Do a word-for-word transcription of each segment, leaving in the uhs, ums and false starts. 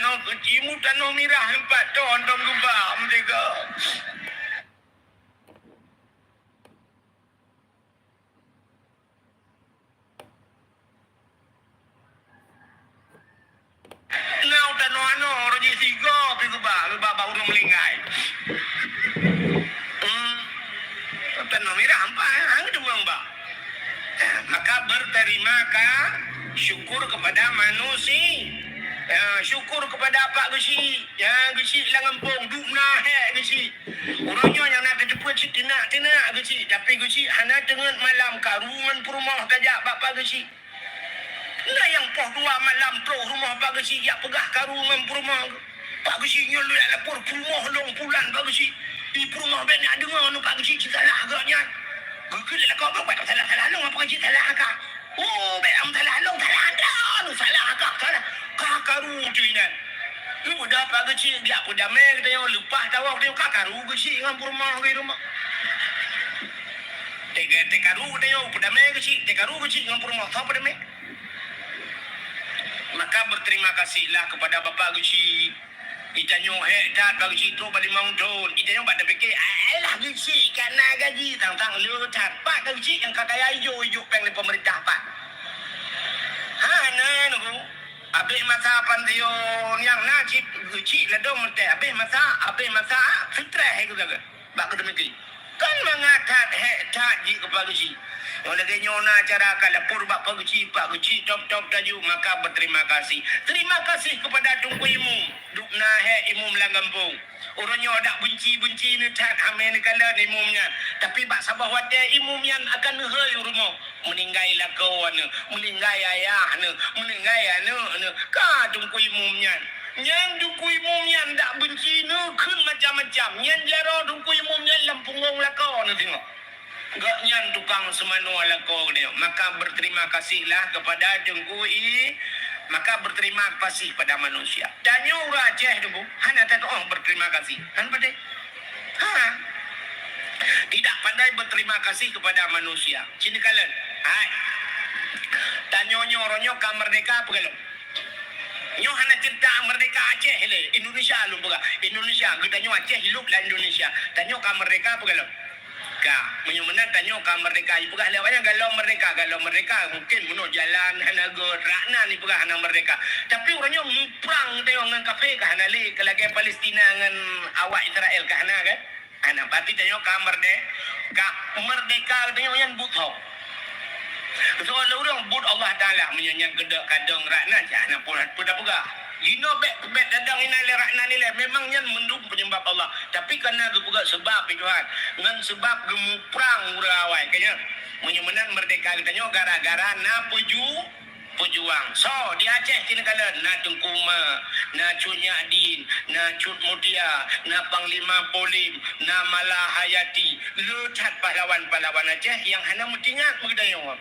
Keucimu tanoh mirah empat ton, tom geuba meudega. Na u tanoh anoe, uroe jih sigoe pi geuba, geuba bak ureueng meuninggai. Hmm. Tanoh mirah empat, eh, hana teumeuang ba. Eh, maka berterima ka-, syukur kepada manusia. Eh, syukur kepada Pak Geuchik. Ya, Geuchik lam gampông, duek na hék Geuchik. Uroe nyoe nyang na teuteupeue cit teunak-teunak Geuchik, tapi Geuchik hana teungeut malam karu ngon peurumoh tajak bak Pak Geuchik. Na nyang poh dua malam troh rumoh Pak Geuchik jak peugah karu ngon peurumoh. Pak Geuchik nyoe lôn jak lapor peurumoh lôn pulan Pak Geuchik. Di peurumoh bék na deungoe nu Pak Geuchik cit salah geuh nyan. Geukheun lé lakoe, "Bék salah-salah lôn, Pak Geuchik salah ka." "Oh, bék lam salah lôn, salah droeneuh, salah ka, salah." Ka karu tu inan. Lu dah Pak Geuchik, jak peudamé geutanyoe, leupah tawoe geutanyoe, ka karu Geuchik ngon peurumoh geuh rumoh. Teuka-, teukaru geutanyoe peudamé Geuchik, teukaru Geuchik ngon peurumoh, soe peudamé? Maka berterima kasihlah kepada Bapak Geuchik. Geutanyoe hék that Bapak Geuchik trok bak limong thon. Geutanyoe bak tapike, "Alah Geuchik ka na gaji, tang-tang le that." Pat Geuchik nyang ka kaya ijo-ijo péng lé pemerintah pat? Hana nunggu. Abéh masa pansiun nyang na cit Geuchik ladôm meutée. Abéh masa, abéh masa, seutreh hai geugaga. Bak keuteumiki. Kan mangat that hék that jih keu Pak Geuchik. Nyoe lagée nyoe na cara ka lapor bak Pak Geuchik, Pak Geuchik top-top taju, maka berterima kasih. Terima kasih kepada Teungku Imum. Duek na hék imum lam gampông. Uroe nyoe dak beunci-beunci neuthat hamé neukalon imum nyan. Tapi bak saboh watée imum nyan akan neuhôi u rumoh. Meuninggai lakoe neuh, meuninggai ayah neuh, meuninggai aneuk neuh. Ka Teungku Imum nyan. Nyan Teungku Imum nyan dak beunci neukheun macam-macam. Nyan jaroe Teungku Imum nyan lam punggong lakoe neuh singoh. Gobnyan tukang seumanoe lakoe geutanyoe. Maka berterima kasihlah kepada Teungku I-, maka berterima kasih pada manusia. Tanyoe ureueng Aceh Teungku, hana tatuoh berterima kasih. Hana patéh. Ha. Tidak pandai berterima kasih kepada manusia. Sini kalian. Hai. Tanyoe nyoe, uroe nyoe ka merdeka apa galom? Nyoe hana cerita merdeka Aceh lé, Indonesia lôn peugah. Indonesia, geutanyoe Aceh hidup lam Indonesia. Tanyoe ka merdeka apa galom? Ka, meunyoe meunan tanyoe ka merdeka, ipeugah lé awaknyan galom merdeka, galom merdeka. Mungkin meunoe jalan hana göt, rak nan ipeugah hana merdeka. Tapi uroe nyoe muprang tanyoe ngon kafé ka hana lé, ka lagée Palestina ngon awak Israel ka hana kan? Hana, berarti tanyoe ka merde-, ka merdeka tanyoe nyan buet ho. Soe lé ureueng buet Allah Taala, meunyoe nyan keudok kadong rak nan, cah hana peue, peue tapeugah. Jinoe bék, bék tadong inan lé rak nan ilée, memang nyan mandum peunyeubab Allah. Tapi kana geupeugah seubab, ya Tuhan, ngon seubab geumuprang ureueng awai, ka nyan. Meunyoe meunan merdeka geutanyoe gara-gara na peuju-, peujuang. Soe di Aceh keuneuk kalon, na Teungku Uma, na Cut Nyak Dien, na Cut Mutia, na Panglima Polim, na Mala Hayati. Le that pahlawan-pahlawan Aceh nyang hana meutingat bak geutanyoe.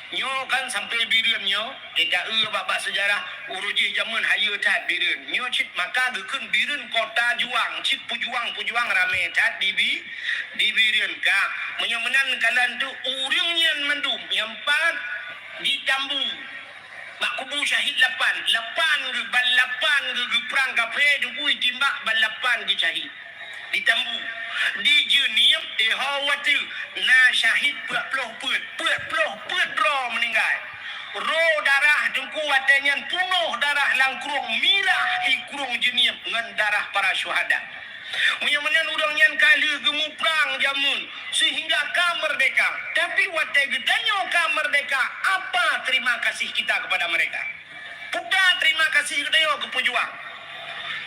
Nyoe kan sampoe Bireuen nyoe, teuka eu bak, bak seujarah, uroe jih jameun hayeue that Bireuen. Nyoe cit maka geukheun Bireuen kota juang, cit peujuang-peujuang ramé that di Bi-, di Bireuen ka. Meunyoe meunan kalon tu ureueng nyan mandum nyang pat di Tambu. Bak kubu syahid lapan, lapan geu-, ban lapan geu-, geuprang kafé Teungku, itimbak ban lapan geusyahid. Di Tambu. Di Jeunieb, di Ho Wateu, na syahid peuet ploh peuet, peuet ploh peuet droe meuninggai. Ro darah Teungku watée nyan peunoh darah lam krueng, mirah i krueng Jeunieb ngon darah para syuhada. Meunyoe meunan ureueng nyan ka lheueh geumuprang jameun seuhingga ka merdeka. Tapi watée geutanyoe ka merdeka, apa terima kasih kita kepada mereka? Peue terima kasih geutanyoe keu peujuang?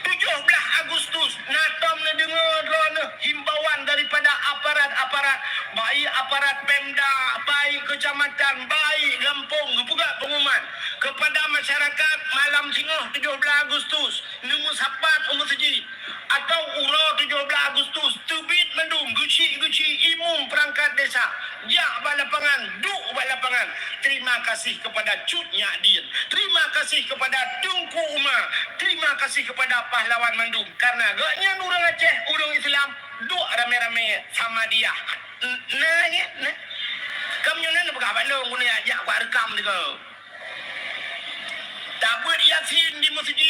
Tujoh blaih Agustus, na tom neudeungoe droeneuh himbauan daripada aparat-aparat, baik aparat Pemda, baik kecamatan, baik gampông, geupeugah pengumuman kepada masyarakat malam singoh tujoh blaih Agustus, neumeusapat u meuseujid. Atau uroe tujoh blaih Agustus, teubiet mandum geuchik-geuchik imum peurangkat desa, jak bak lapangan, duek bak lapangan. Terima kasih kepada Cut Nyak Dien. Terima kasih kepada Teungku Uma. Terima kasih kepada pahlawan mandum. Karena gobnyan ureueng Aceh, ureueng Islam, duek ramé-ramé Samadiyah. N-, na, na. Kamoe nyoe na peugah bak lôn, guna jak, jak kuat reukam sigoe. Tabeuet Yasin di meuseujid.